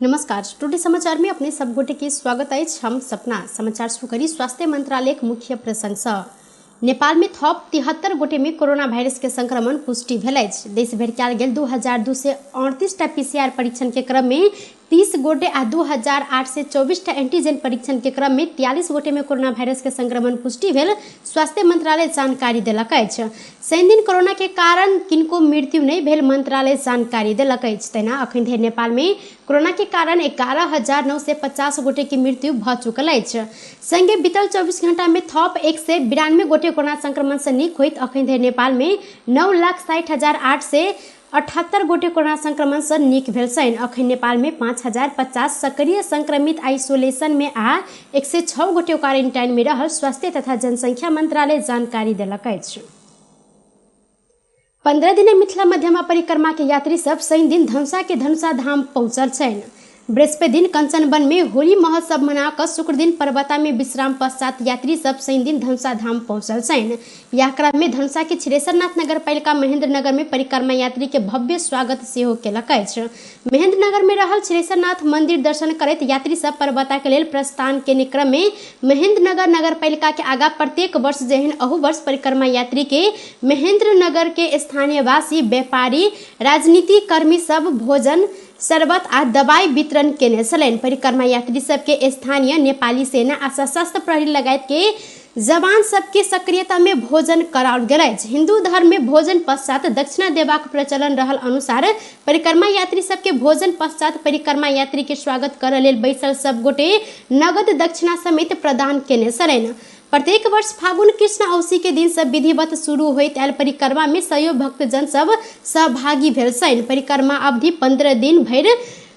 नमस्कार, टुडे समाचार में अपने सब गोटे के स्वागत अछि। हम सपना समाचार शुरू करी स्वास्थ्य मंत्रालय के मुख्य प्रसंग सँ। नेपाल में थप 73 गोटे में कोरोना वायरस के संक्रमण पुष्टि भेल अछि। देश भरि कयल गेल 2238 टा पीसीआर परीक्षण के क्रम में 30 गोटे आ 2824 टा एंटीजन परीक्षण के क्रम में 43 गोटे में कोरोना वायरस के संक्रमण पुष्टि भेल स्वास्थ्य मंत्रालय जानकारी देलक अछि। शनि दिन कोरोना के कारण किनको मृत्यु नहि भेल मंत्रालय जानकारी देलक अछि। तहिना अखन धरि नेपाल में कोरोना के कारण 11,950 गोटे के मृत्यु भऽ चुकल अछि। संगे बीतल 24 घंटा में थप 192 गोटे कोरोना संक्रमण से नीक होइत अखन धरि नेपाल में 9,60,878 गोटे कोरोना संक्रमण से नीक भेल छनि। अखन नेपाल में 5,050 सक्रिय संक्रमित आइसोलेशन में आ 106 गोटे क्वारेंटाइन में रहल स्वास्थ्य तथा जनसंख्या मंत्रालय जानकारी देलक अछि। 15 दिन मिथिला मध्यमा परिक्रमा के यात्री सब शनि दिन धनुषा के धनुषा धाम पहुंचल छनि। बृहस्पति दिन कंचन वन में होली महोत्सव मना कऽ शुक्र दिन पर्वता में विश्राम पश्चात यात्री सब शनि दिन धनुषा धाम पहुंचल छनि। यात्रा में धनुषा के क्षीरेश्वरनाथ नगर पालिका महेंद्र नगर में परिक्रमा यात्री के भव्य स्वागत सेहो केलक अछि। महेंद्र नगर में रहल क्षीरेश्वरनाथ मंदिर दर्शन करैत यात्री सब पर्वता के लेल प्रस्थान केने क्रम में महेंद्र नगर नगर पालिका के आगा प्रत्येक वर्ष जेहन अहू वर्ष परिक्रमा यात्री के महेंद्र नगर के स्थानीयवासी, व्यापारी, राजनीति कर्मी सब भोजन, शरबत आ दवाई वितरण केने छलनि। परिक्रमा यात्री सबके स्थानीय नेपाली सेना आ सशस्त्र प्रहरी लगायत के जवान सबके सक्रियता में भोजन कराओल गेल अछि। हिंदू धर्म में भोजन पश्चात दक्षिणा देबाक प्रचलन रहल अनुसार परिक्रमा यात्री सबके भोजन पश्चात परिक्रमा यात्री के स्वागत करऽ लेल बैसल सब गोटे नगद दक्षिणा समेत प्रदान केने छलनि। प्रत्येक वर्ष फागुन कृष्ण औसी के दिन से विधिवत शुरू होइत आयल परिक्रमा में सयो भक्तजन सब सहभागी भेल छनि। परिक्रमा अवधि 15 दिन भरि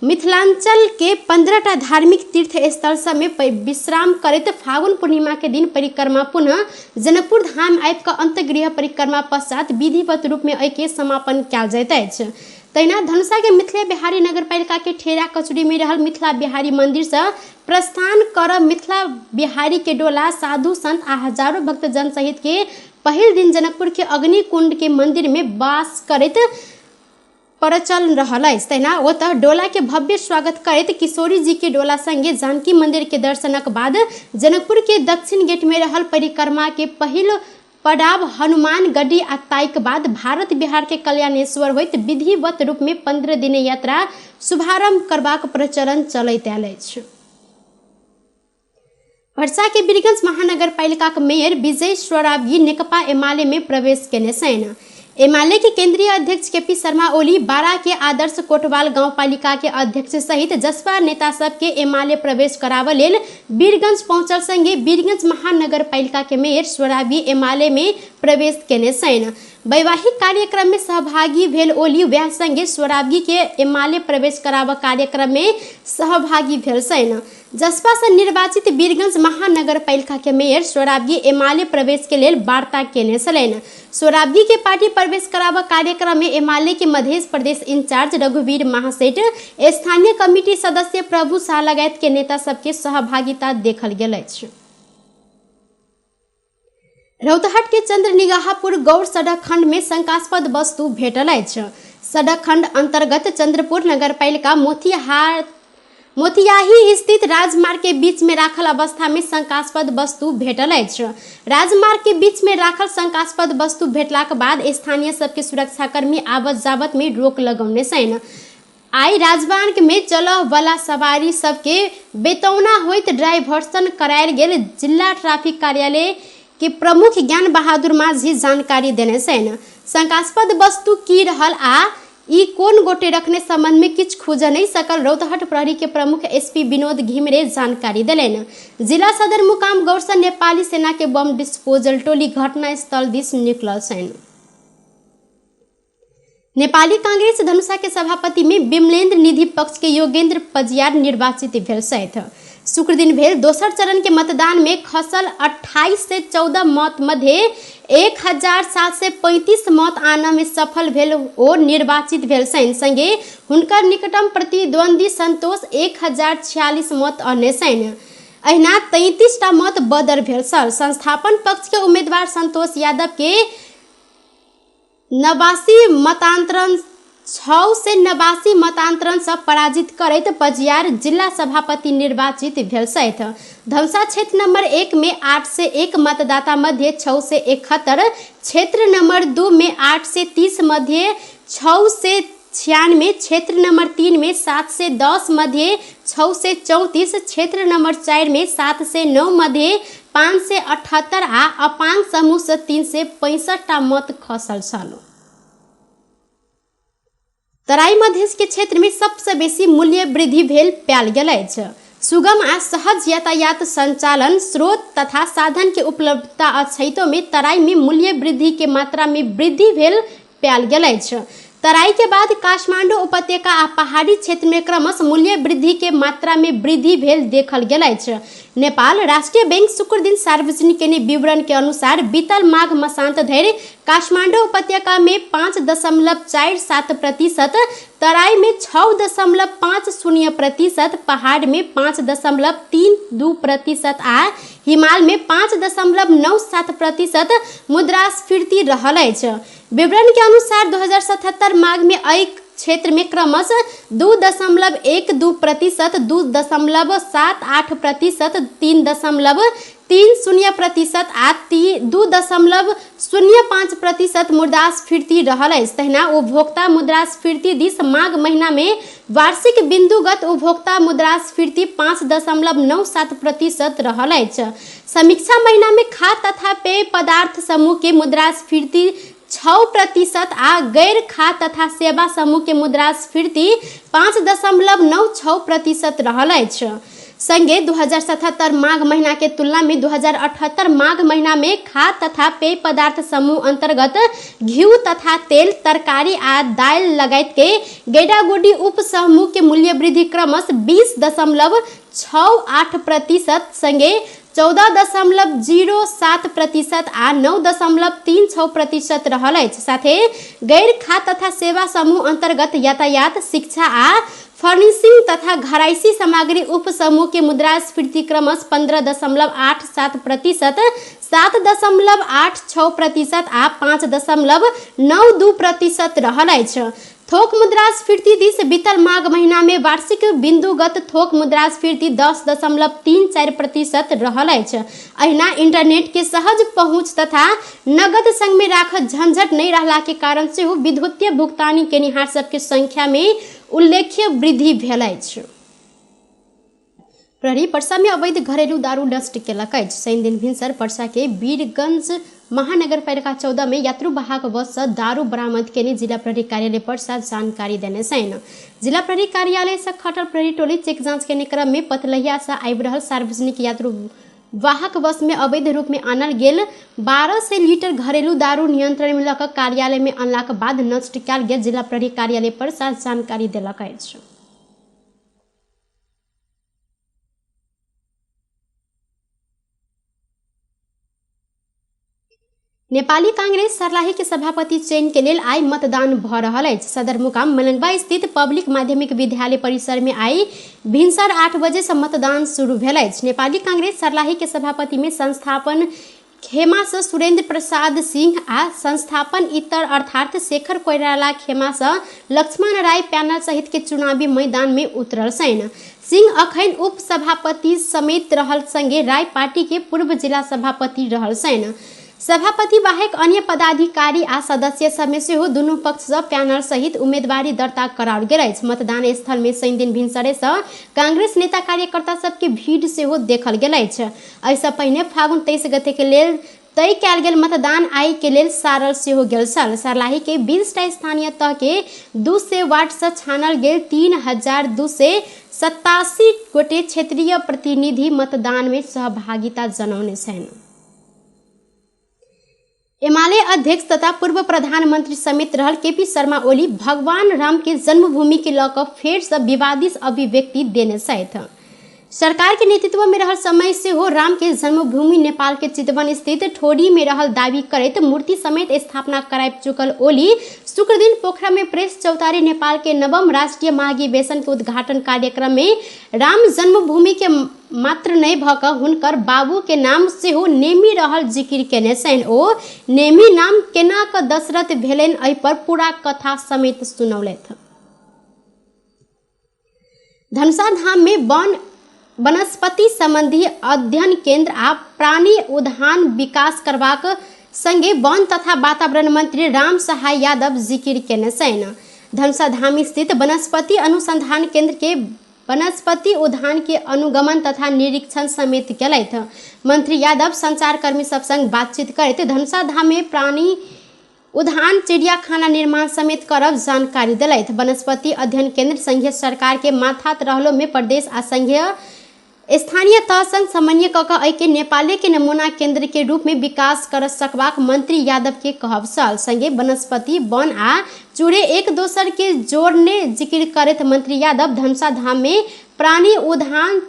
मिथिलांचल के 15 टा धार्मिक तीर्थ स्थल सब में विश्राम करैत फागुन पूर्णिमा के दिन परिक्रमा पुनः जनकपुर धाम आबि कऽ अंतगृह परिक्रमा पश्चात विधिवत रूप में एहि के समापन कयल जाइत अछि। तहिना धनुषा के मिथिला बिहारी नगरपालिका के ठेरा कचुरी में रहल मिथिला बिहारी मंदिर से प्रस्थान कर मिथिला बिहारी के डोला साधु संत आ हजारों भक्तजन सहित के पहिल दिन जनकपुर के अग्निकुंड के मंदिर में वास करैत प्रचलन रहल अछि। तहिना ओतऽ डोला के भव्य स्वागत करैत किशोरी जी के डोला संगे जानकी मंदिर के दर्शनक बाद जनकपुर के दक्षिण गेट में रहल परिक्रमा के पहिल पड़ाव हनुमानगढ़ी आ ताइक बाद भारत बिहार के कल्याणेश्वर होइत विधिवत रूप में 15 दिन यात्रा शुभारंभ करबाक प्रचलन चलैत आयल अछि। पर्सा के वीरगंज महानगरपालिका के मेयर विजय स्वरावगी नेकपा एमाले में प्रवेश केने छनि। एमाले के केंद्रीय अध्यक्ष के पी शर्मा ओली बारा के आदर्श कोटवाल गांवपालिका के अध्यक्ष सहित जसपा नेता सब के एमाले प्रवेश कराबऽ लेल वीरगंज पहुंचल संगे वीरगंज महानगरपालिका के मेयर स्वरावगी एमाले में प्रवेश केने छनि। वैवाहिक कार्यक्रम में सहभागी भेल ओली वएह संगे स्वरावगी के एमाले प्रवेश कराबऽ कार्यक्रम में सहभागी भेल छनि। जसपा से निर्वाचित वीरगंज महानगरपालिका के मेयर सोराबगी एमाले प्रवेश के लेल वार्ता केने छलनि। सोराबगी के पार्टी प्रवेश कराबऽ कार्यक्रम में एमाले के मध्य प्रदेश इंचार्ज रघुवीर महासेठ, स्थानीय कमिटी सदस्य प्रभु शाह लगायत के नेता सबके सहभागिता देखल गेल अछि। रौतहट के चंद्रनिगाहपुर गौर सड़क खंड में शंकास्पद वस्तु भेटल अछि। सड़क खंड अंतर्गत चंद्रपुर नगरपालिका मोतियाही स्थित राजमार्ग के बीच में राखल अवस्था में शंकास्पद वस्तु भेटल अछि। राजमार्ग के बीच में राखल शंकास्पद वस्तु भेटलाक बाद स्थानीय सबके सुरक्षाकर्मी आवत जावत में रोक लगौने छनि। आइ राजमार्ग में चलऽ वाला सवारी सबके बेतौना होइत ड्राइवर्सन करायल गेल जिला ट्रैफिक कार्यालय के प्रमुख ज्ञान बहादुर माझी जानकारी देने छनि। शंकास्पद वस्तु की रहल आ ई कोन गोटे रखने संबंध में किछु खुजऽ नहि सकल रौतहट प्रहरी के प्रमुख एसपी विनोद घिमिरे जानकारी देलनि। जिला सदरमुकाम गौरसँ नेपाली सेना के बम डिस्पोजल टोली घटनास्थल दिस निकलल छनि। नेपाली कांग्रेस धनुषा के सभापति में विमलेन्द्र निधि पक्ष के योगेंद्र पजियार निर्वाचित भेल छथि। शुक्र दिन भेल दोसर चरण के मतदान में खसल 28 से 14 मत मध्य 1735 मत आनऽ में सफल भेल ओ निर्वाचित भेल छनि। संगे हुनकर निकटम प्रतिद्वंदी संतोष 1046 मत अनने छनि। अहिना 33 टा मत बदर भेल छल। संस्थापन पक्ष के उम्मीदवार संतोष यादव के 89 मतांतरण 689 मतान्तरण से पराजित करैत पजियार जिला सभापति निर्वाचित भेल छथि। धनुषा क्षेत्र नंबर 1 में 801 मतदाता मध्य 671, क्षेत्र नंबर 2 में 830 मध्य 696, क्षेत्र नंबर 3 में 710 मध्य 634, क्षेत्र नंबर 4 में 709 मध्य 578 आ अपांग समूह से 365 मत खसल छल। तराई मधेश के क्षेत्र में सबसे बेसी मूल्य वृद्धि भेल पायल गेल अछि। सुगम आ सहज यातायात संचालन स्रोत तथा साधन के उपलब्धता अछैतो में तराई में मूल्य वृद्धि के मात्रा में वृद्धि भेल पायल गेल अछि। तराई के बाद काठमांडू उपत्यका आ पहाड़ी क्षेत्र में क्रमशः मूल्य वृद्धि के मात्रा में वृद्धि भेल देखल गेल अछि। नेपाल राष्ट्रिय बैंक शुक्र दिन सार्वजनिक केने विवरण के अनुसार बीतल माघ मसान्त धरि काठमांडू उपत्यका में 5.47%, तराई में 6.50%, पहाड़ में 5.32% आ हिमाल में 5.97% मुद्रास्फीति रहल अछि। विवरण के अनुसार 2077 माघ में एहि क्षेत्र में क्रमशः 2.12%, 2.78%, 3.30% आ 2.05% मुद्रास्फीति रहल अछि। तहिना उपभोक्ता मुद्रास्फीति दिस माघ महीना में वार्षिक बिंदुगत उपभोक्ता मुद्रास्फीति 5.97% रहल अछि। समीक्षा महीना में खाद्य तथा पेय पदार्थ समूह के मुद्रास्फीति 6% आ गैर खाद्य तथा सेवा समूह के मुद्रास्फीति 5.96% रहल अछि। संगे 2077 माघ महीना के तुलना में 2078 माघ महीना में खाद्य तथा पेय पदार्थ समूह अंतर्गत घिउ तथा तेल, तरकारी आ दालि लगायत के गेडागोडी उप समूह के मूल्य वृद्धि क्रमशः 20.68% संगे 14.07% आ 9.36% रहल अछि। साथे गैर खाद्य तथा सेवा समूह अंतर्गत यातायात, शिक्षा आ फर्निशिंग तथा घरायसी सामग्री उप समूह के मुद्रास्फीति क्रमशः 15.87%, 7.86% आ 5.92% रहल अछि। थोक मुद्रास्फीति दिस बीतल माघ महीना में वार्षिक बिंदुगत थोक मुद्रास्फीति 10.34% रहल अछि। अहिना इंटरनेट के सहज पहुंच तथा नगद संग में राखत झंझट नहीं रहला के कारण सेहो विद्युतीय भुगतानी केनिहार सबके संख्या में उल्लेख्य वृद्धि भेल अछि। प्रहरी पर्सा में अवैध घरेलू दारू नष्ट केलक अछि। शनि दिन भिनसर पर्सा के वीरगंज महानगरपालिका 14 में यात्रु वाहक बस से दारू बरामद केने जिला प्रहरी कार्यालय पर्सा जानकारी देने छनि। जिला प्रहरी कार्यालय से खटल प्रहरी टोली चेक जांच केने क्रम में पतलहिया से आबि रहल सार्वजनिक यात्रु वाहक बस में अवैध रूप में आनल गेल 1200 लीटर घरेलू दारू नियंत्रण में लऽ कार्यालय में अनलाक बाद नष्ट कयल गेल जिला प्रहरी कार्यालय पर्सा जानकारी देलक अछि। नेपाली कांग्रेस सर्लाही के सभापति चयन के लेल आइ मतदान भ रहल अछि। सदरमुकाम मलंगवा स्थित पब्लिक माध्यमिक विद्यालय परिसर में आइ भिनसर 8 बजे से मतदान शुरू भेल अछि। नेपाली कांग्रेस सर्लाही के सभापति में संस्थापन खेमा से सुरेंद्र प्रसाद सिंह आ संस्थापन इतर अर्थात शेखर कोइराला खेमा से लक्ष्मण राय पैनल सहित के चुनावी मैदान में उतरल छनि। सिंह अखन उप सभापति समेत रहल संगे राय पार्टी के पूर्व जिला सभापति रहल छनि। सभापति बाहेक अन्य पदाधिकारी आ सदस्य सब में सेहो दुनू पक्ष सँ पैनल सहित उम्मीदवारी दर्ता कराओल गेल अछि। मतदान स्थल में शनि दिन भिनसरे सँ कांग्रेस नेता कार्यकर्ता सबके भीड़ सेहो देखल गेल अछि। एहिसँ पहिने फागुन 23 गते के लेल तय कयल गेल मतदान आइ के लेल सारल सेहो गेल छल। सर्लाही के 20टा स्थानीय तह के 200 वार्ड सँ छानल गेल 3287 गोटे क्षेत्रीय प्रतिनिधि मतदान में सहभागिता जनौने छनि। एमाले अध्यक्ष तथा पूर्व प्रधानमंत्री समेत रहल केपी शर्मा ओली भगवान राम के जन्मभूमि के लऽ कऽ फेर सँ विवादित अभिव्यक्ति देने छथि। सरकार के नेतृत्व में रहल समय से हो राम के जन्मभूमि नेपाल के चितवन स्थित ठोड़ी में रहल दावी करैत मूर्ति समेत स्थापना कराबि चुकल ओली शुक्र दिन पोखरा में प्रेस चौतारी नेपाल के नवम राष्ट्रीय महाधिवेशन के उद्घाटन कार्यक्रम में राम जन्मभूमि के मात्र नहि भऽ कऽ हुनकर बाबू के नाम सेहो नेमी रहल जिक्र केने छनि। ओ नेमी नाम केना कऽ दशरथ भेलनि एहि पर पूरा कथा समेत सुनौलथि। धनुषा धाम में वनस्पति संबंधी अध्ययन केंद्र आ प्राणी उद्यान विकास करबाक संगे वन तथा वातावरण मंत्री राम सहाय यादव जिक्र केने छनि। धनुषा धाम स्थित वनस्पति अनुसंधान केंद्र के वनस्पति उद्यान के अनुगमन तथा निरीक्षण समेत केलथि। मंत्री यादव संचारकर्मी सब संग बातचीत करैत धनुषा धाम में प्राणी उद्यान चिड़ियाखाना निर्माण समेत करब जानकारी दिलथि। वनस्पति अध्ययन केंद्र संघीय सरकार के माथात रहलो में प्रदेश आ संघीय स्थानीय तह संग समन्वय कऽ कऽ एहिके नेपाले के नमूना केंद्र के रूप में विकास कर सकबाक मंत्री यादव के कहब छल। संगे वनस्पति वन आ चूड़े एक दोसर के जोड़ने जिक्र करैत मंत्री यादव धनुषा धाम में प्राणी उद्यान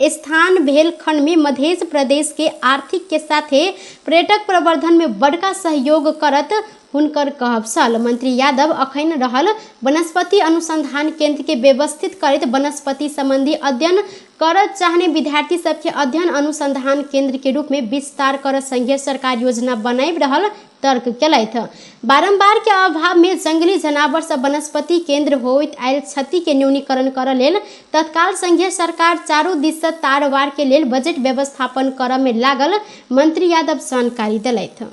स्थान भेल खंड में मध्य प्रदेश के आर्थिक के साथे पर्यटक प्रवर्धन में बड़का सहयोग करत हुनकर कहब छल। मंत्री यादव अखन रहल वनस्पति अनुसंधान केंद्र के व्यवस्थित करैत वनस्पति संबंधी अध्ययन कर चाहने विद्यार्थी सबके अध्ययन अनुसंधान केंद्र के रूप में विस्तार कर संघीय सरकार योजना बनाबि रहल तर्क केलथि। बारंबार के अभाव में जंगली जनावर सब वनस्पति केंद्र होइत आयल क्षति के न्यूनीकरण कर लेल तत्काल संघीय सरकार चारू दिस से तारवार के लेल बजट व्यवस्थापन कर में लागल मंत्री यादव जानकारी दिलथि।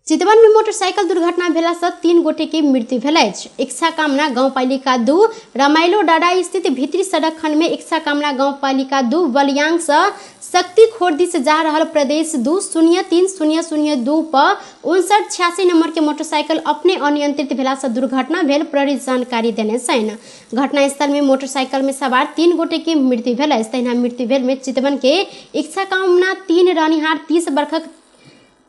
चितवन में मोटरसाइकिल दुर्घटना भेला से 3 गोटे के मृत्यु भेल अछि। इच्छा कामना गाउँपालिका 2 रमाइलो डाडा स्थित भित्री सड़क खंड में इच्छा कामना गाउँपालिका 2 बलियांग से शक्ति खोर दिस जा रहल प्रदेश 2 0 3 0 0 2 पर 5986 नंबर के मोटरसाइकिल अपने अनियंत्रित भेला से दुर्घटना भेल प्रहरी जानकारी देने छनि। घटनास्थल में मोटरसाइकिल में सवार 3 गोटे के मृत्यु भेल अछि। तहिना मृत्यु भेल में चितवन के इच्छा कामना 3 रहनिहार 30 वर्षक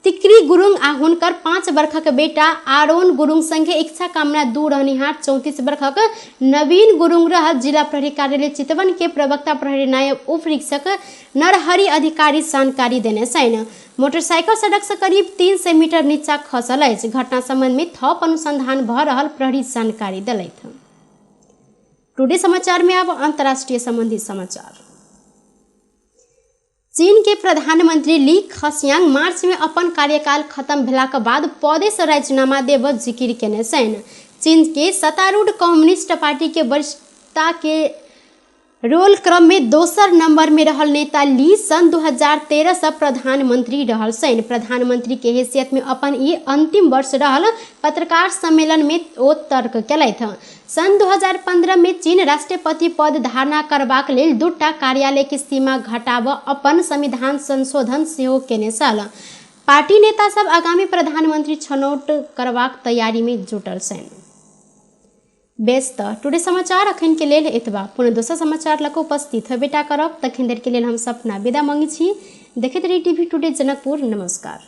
तिक्री गुरुङ आ हुनकर 5 वर्षक बेटा आरोन गुरुङ संगे इच्छा कामना 2 रहनिहार 34 वर्षक नवीन गुरुङ रहल जिला प्रहरी कार्यालय चितवन के प्रवक्ता प्रहरी नायब उप निरीक्षक नरहरि अधिकारी जानकारी देने छनि। मोटरसाइकिल सड़क से करीब 300 मीटर नीचा खसल अछि। घटना संबंध में थप अनुसंधान भ रहल प्रहरी जानकारी देलथि। टुडे समाचार में अब अंतर्राष्ट्रीय संबंधी समाचार। चीन के प्रधानमंत्री ली खसियांग मार्च में अपन कार्यकाल खत्म भेलाक बाद पदे से राजीनामा देब जिक्र केने छनि। चीन के सत्तारूढ़ कम्युनिस्ट पार्टी के वरिष्ठता के रोल क्रम में दोसर नंबर में रहल नेता ली सन 2013 से प्रधानमंत्री रहल छनि। प्रधानमंत्री के हैसियत में अपन ई अंतिम वर्ष रहल पत्रकार सम्मेलन में ओ तर्क केलथि। सन 2015 में चीन राष्ट्रपति पद धारणा करबाक लेल 2टा कार्यालय के सीमा घटाब अपन संविधान संशोधन सेहो केने छल। पार्टी नेता सब आगामी प्रधानमंत्री छनौट करबाक तैयारी में जुटल छनि। बेस त टुडे समाचार अखन के लेल एतबा। पुनः दोसर समाचार लऽ कऽ उपस्थित होबेटा करब। तखन देर के लेल हम सपना विदा मांगै छी। देखैत रही टीवी टुडे जनकपुर। नमस्कार।